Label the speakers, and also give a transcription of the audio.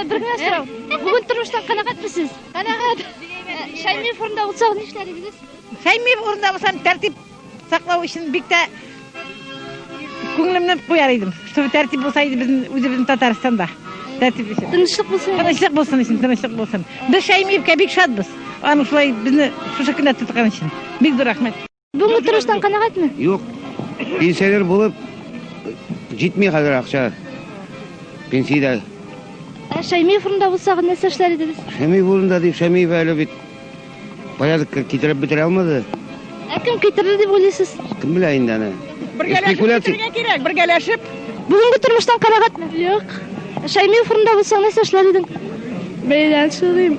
Speaker 1: Бер генә сорау. Бүген тормыштан канәгатьме сез? Канәгать. Шәймиев урында булсагыз нишләр идегез?
Speaker 2: Шәймиев урында булсам, тәртип саклау өчен бик тә күңелемне куяр идем. Чтобы тәртип булса иде безнең үзебезнең Татарстанда. Тәртип өчен.
Speaker 1: Тынычлык булсын.
Speaker 2: Тынычлык булсын өчен, тынычлык булсын. Без Шәймиевкә бик шатбыз. Аның шулай безне шушы көндә тоткан өчен. Бик зур рәхмәт.
Speaker 1: Бүгенге тормыштан канәгатьме?
Speaker 3: Юк. Пенсионер булып җитми хәзер акча. Пенсиядә.
Speaker 1: Ә Шәймиев урында булсагыз нәрсә эшләр идегез?
Speaker 3: Шәмиев урында дип Шәмиев әле бит порядокка китереп бетерә алмады.
Speaker 1: Ә кем китерде дип уйлыйсыз?
Speaker 3: Кем белә инде аны.
Speaker 2: Бергәләшеп китерергә кирәк, бергәләшеп.
Speaker 1: Бүгенге тормыштан канәгатьме?
Speaker 4: Юк.
Speaker 1: Шәймиев урында булсаң нәрсә эшләр идең?
Speaker 4: Бәйлән чыгыйм.